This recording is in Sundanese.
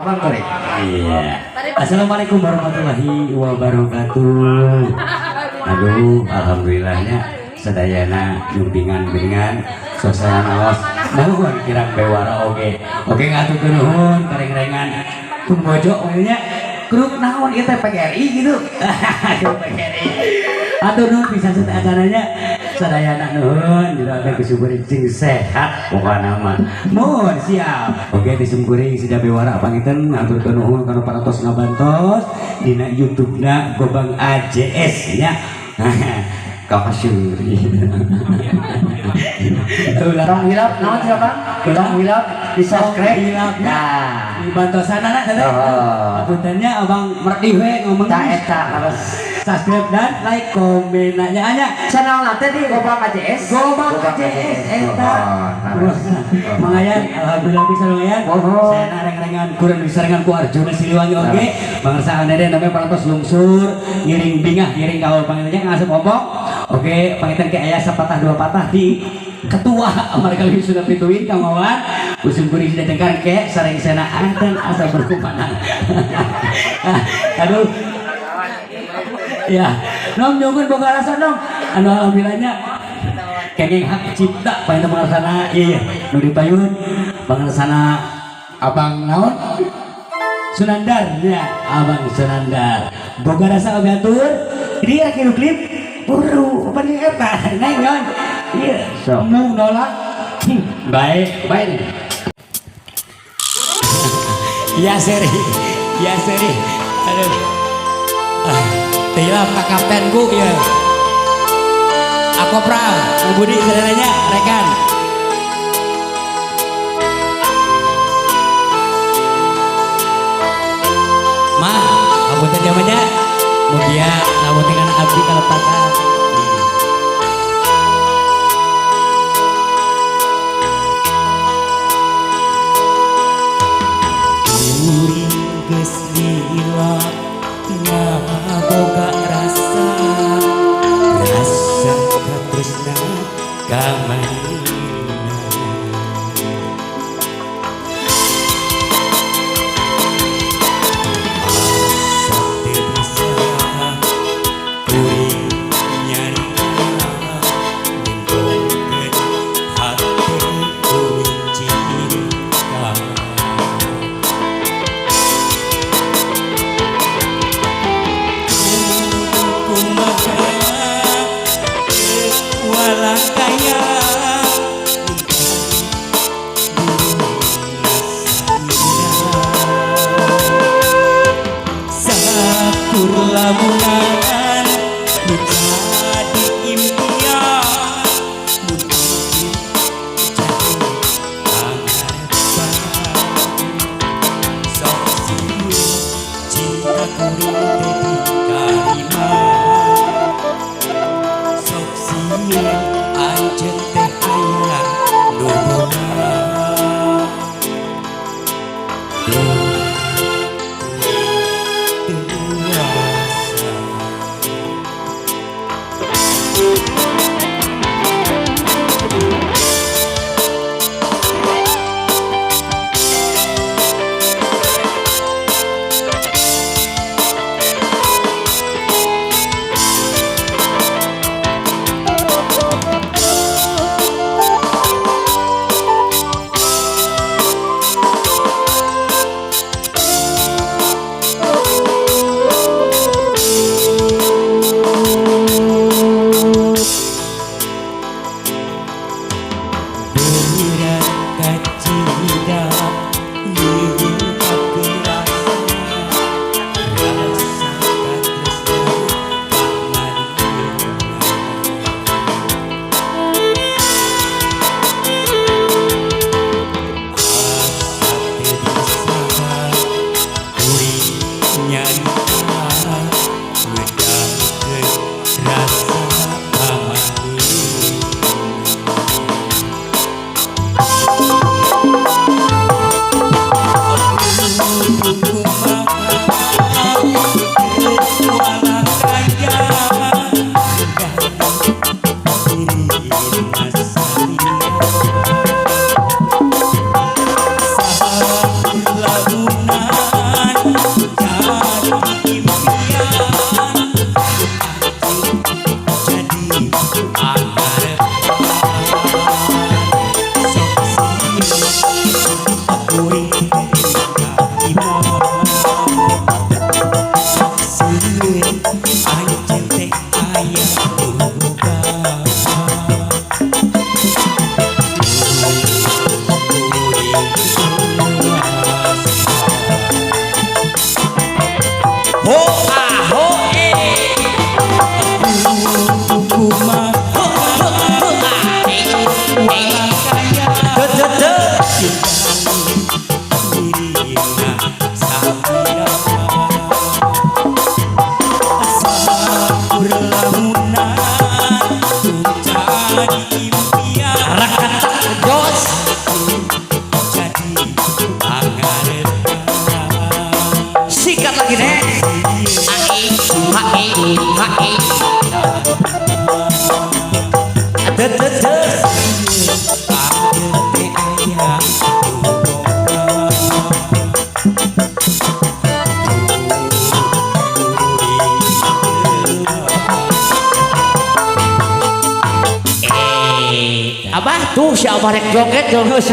Bang Torik. Iya. Assalamualaikum warahmatullahi wabarakatuh. Aduh, alhamdulillahnya sadayana nyumpingan geuningan suasana naos nuhun kirang bewara oge. Oke ngaturkeun nuhun kareng-rengan Tung Bojo we nya. Grup naon ieu teh PGRI gitu. Aduh PGRI. Atur nuhun pisan acaranya sadayana nuhun jero teh kusyukuri cing sehat pokona mah. Nuhun siap. Oke disimkuring sida bewara panginten ngaturkeun nuhun kana parantos ngabantos dina YouTube-na Gobang AJS nya. Kapasyuri. Tong hilap naon sih Bang? Tong hilap di subscribe. Hilap. Nah, Di bantosanana teh. Oh. Puntennya abang merdi we ngomong. Ta eta harus Subscribe dan like komen nanya anya. Channel teh di Gobang AJS. Gobang AJS eta. Oh, Mangayan alhamdulillah bisa lumayan. Oh. Saya reng-rengan kurang disarengan ku Arjuna Siliwangi oge. Pangersaan dede namanya parantos lungsur ngiring bingah ngiring kaul pangintennya ngasup obok. Oke, panginten ke aya sepatah dua patah di ketua mereka lebih sudah pituin Kang Wawan. Musim kuring sudah cengkar ke sareng senaan dan asa berkumpanan. Aduh. Ya, nom nyungun boga rasa nom. Anu alhamdulillahnya kenging hak cipta panginten pangarsana iya iya nu dipayun pangarsana abang naon Sunandar ya abang Sunandar boga rasa atur dia kieu klip buru apa nih eta neng non iya So. mung nolak. Baik baik ya seri ya seri aduh ah, tilap ka kaptenku ya aku pram Kang Budi saudaranya rekan mah apunten zamannya mugia ngapunten kana abdi kalepatan. Kuring geus lila ngaboga rasa rasa katresna ka manehna. Asa teu bisa kuring nyarita nembongkeun hate kuring cinta. Kumaha walakaya sakur lamunan nu jadi impian mun mungkin jadi pangarepan sok sieun cinta kuring teh ditarima sok sieun anjeun teh aya nu boga. Duh, teu rasa. Berat kacida yeun kakerasa rasa katresna ka manehna. Asa teu bisa kuring nyarita ngedangkeun rasa ka manehna. Lagunan Sikat lagi deh. Ai ai ai. Det det det. Abah tuh si Abah rek joget joget.